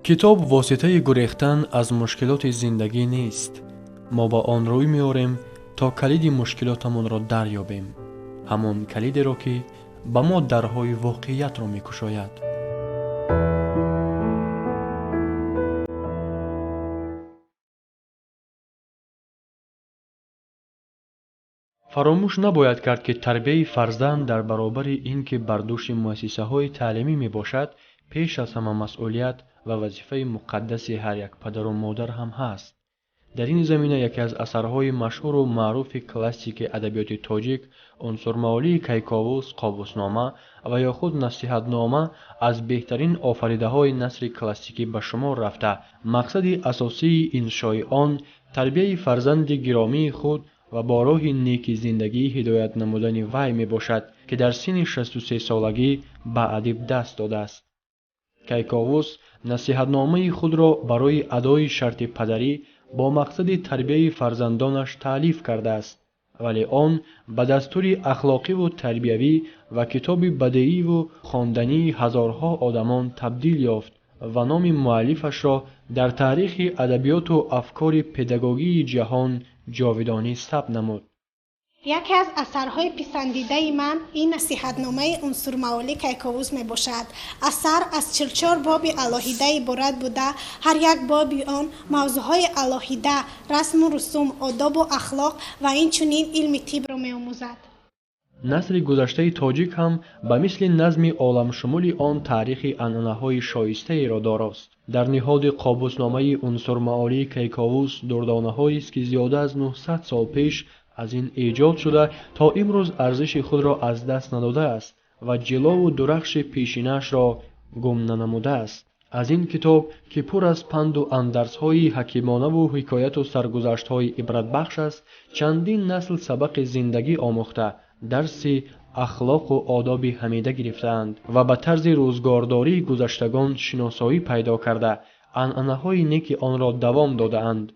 Китоб воситаи гурехтан аз мушкилоти зиндагӣ нест. Мо ба он рӯй меорем то калиди мушкилотамонро дарёбем, ҳамон калидеро, ки ба мо дарҳои воқеиятро мекушояд. Фаромӯш набояд кард, ки тарбияи фарзанд дар баробари ин ки бар дӯши муассисаҳои таълимӣ мебошад, пеш аз ҳама масъулият ва вазифаи муқаддаси ҳар як падару модар ҳам ҳаст. Дар ин замина яке аз асарҳои машҳуру маъруфи классики адабиёти тоҷик, Унсурмаолии Кайковус, Қобуснома ва ё худ Насиҳатнома, аз беҳтарин офаридаҳои насри классикӣ ба шумор рафта, мақсади асосии иншои он тарбияи фарзанди гиромии худ ва бо роҳи неки зиндагӣ ҳидоят намудани вай мебошад, ки дар синни 63 солагӣ ба адиб даст додааст. Кайковус насиҳатномаи худро барои адои шарти падарӣ бо мақсади тарбияи фарзандонаш таълиф кардааст, вале он ба дастури ахлоқиву тарбиявӣ ва китоби бадеиву хондании ҳазорҳо одамон табдил ёфт ва номи муаллифашро дар таърихи адабиёту афкори педагогии ҷаҳон ҷовидонӣ сабт намуд. Яке аз асарҳои писандидаи ман ин насиҳатномаи Унсурмаолӣ Кайковус мебошад. Асар аз 44 боби алоҳида иборат буда, ҳар як боби он мавзӯъҳои алоҳида, расму русум, одобу ахлоқ ва инчунин илми тибро меомӯзад. Насри гузаштаи тоҷик ҳам ба мисли назми оламшумули он таърихи анъанаҳои шоистаеро дорост. Дар ниҳоди Қобусномаи Унсурмаолии Кайковус дурдонаҳоест, ки зиёда аз 900 сол пеш аз ин эҷод шуда, то имрӯз арзиши худро аз даст надодааст ва ҷилову дурахши пешинаашро гум нанамудааст. Аз ин китоб, ки пур аз панду андарсҳои ҳакимонаву ҳикояту саргузаштҳои ибратбахш аст, чандин насл сабақи зиндагӣ омӯхта, дарси ахлоқу одоби ҳамида гирифтаанд ва ба тарзи рӯзгордории гузаштагон шиносоӣ пайдо карда, анъанаҳои неки онро давом додаанд.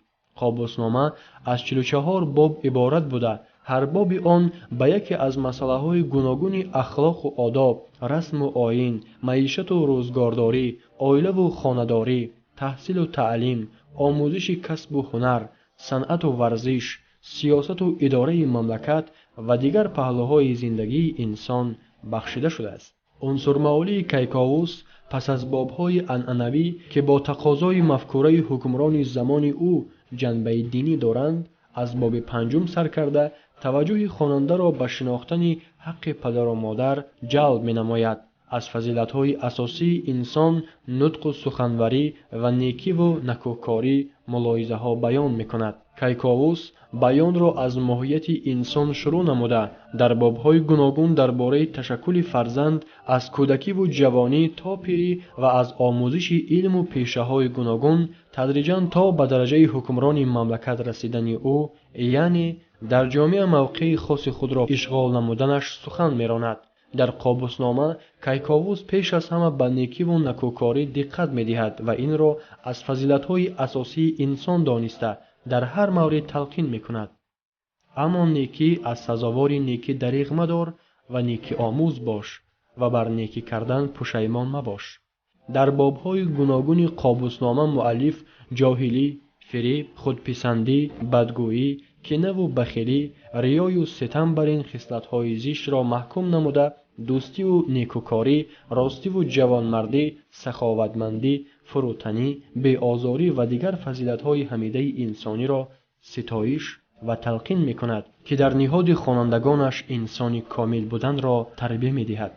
Қобуснома аз 44 боб иборат буда, ҳар боби он ба яке аз масъалаҳои гуногуни ахлоқу одоб, расму оин, маишату рӯзгордорӣ, оилаву хонадорӣ, таҳсилу таълим, омӯзиши касбу ҳунар, санъату варзиш, сиёсату идораи мамлакат ва дигар паҳлӯҳои зиндагии инсон бахшида шудааст. Унсурмаолии Кайковус пас аз бобҳои анъанавӣ, ки бо тақозои мафкураи ҳукмрони замони ӯ ҷанбаи динӣ доранд, аз боби панҷум сар карда таваҷҷӯҳи хонандаро ба шинохтани ҳаққи падару модар ҷалб менамояд. Аз фазилатҳои асосии инсон нутқу суханварӣ ва некиву накӯкорӣ мулоҳизаҳо баён мекунад. Кайковус баёнро аз моҳияти инсон шурӯъ намуда, дар бобҳои гуногун дар бораи ташаккули фарзанд аз кӯдакиву ҷавонӣ то пирӣ ва аз омӯзиши илму пешаҳои гуногун тадриҷан то ба дараҷаи ҳукмрони мамлакат расидани ӯ, яъне дар ҷомеа мавқеи хоси худро ишғол намуданаш сухан меронад. Дар Қобуснома Кайковус пеш аз ҳама ба некиву накӯкорӣ диққат медиҳад ва инро аз фазилатҳои асосии инсон дониста дар ҳар маврид талқин мекунад. Аммо некӣ аз сазовори некӣ дариғ мадор ва некиомӯз бош ва бар некӣ кардан пушаймон мабош. Дар бобҳои гуногуни Қобуснома муаллиф ҷоҳилӣ, фиреб, худписандӣ, бадгӯӣ, кинаву бахилӣ, риёю ситам бар ин хислатҳои зиштро маҳкум намуда, дӯстиву некӯкорӣ, ростиву ҷавонмардӣ, саховатмандӣ, фурӯтанӣ, беозорӣ ва дигар фазилатҳои ҳамидаи инсониро ситоиш ва талқин мекунад, ки дар ниҳоди хонандагонаш инсони комил буданро тарбия медиҳад.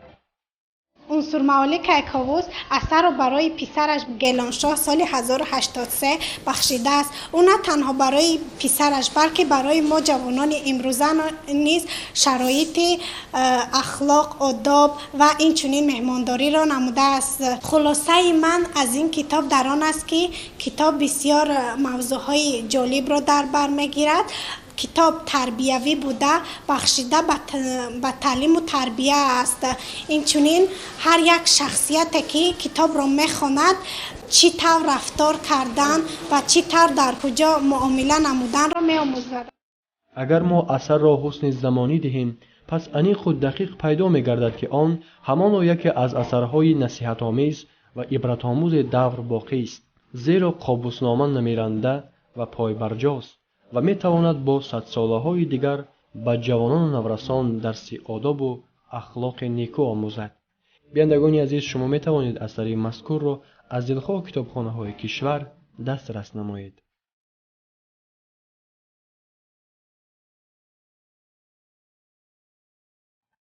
Унсурмаолӣ Кайковус асарро барои писараш Гелоншоҳ соли 1083 бахшидааст. Ӯ на танҳо барои писараш, балки барои мо ҷавонони имрӯза низ шароити ахлоқ, одоб ва инчунин меҳмондориро намудааст. Хулосаи ман аз ин китоб дар он аст, ки китоб бисёр мавзӯъҳои ҷолибро дар бар мегирад. Китоб тарбиявӣ буда, бахшида ба таълиму тарбия аст. Инчунин ҳар як шахсияте, ки китобро мехонад, чӣ тавр рафтор кардан ва чӣ тавр дар куҷо муомила намуданро меомӯзад. Агар мо асарро ҳусни замонӣ диҳем, пас аниқу дақиқ пайдо мегардад, ки он ҳамоно яке аз асарҳои насиҳатомез ва ибратомӯзи давр боқист. Зеро Қобуснома намиранда ва пойбарҷост ва метавонад бо садсолаҳои дигар ба ҷавонону наврасон дарси одобу ахлоқи нику омӯзад. Бинандагони азиз, шумо метавонед асари мазкурро аз дилхоҳ китобхонаҳои кишвар дастрас намоед.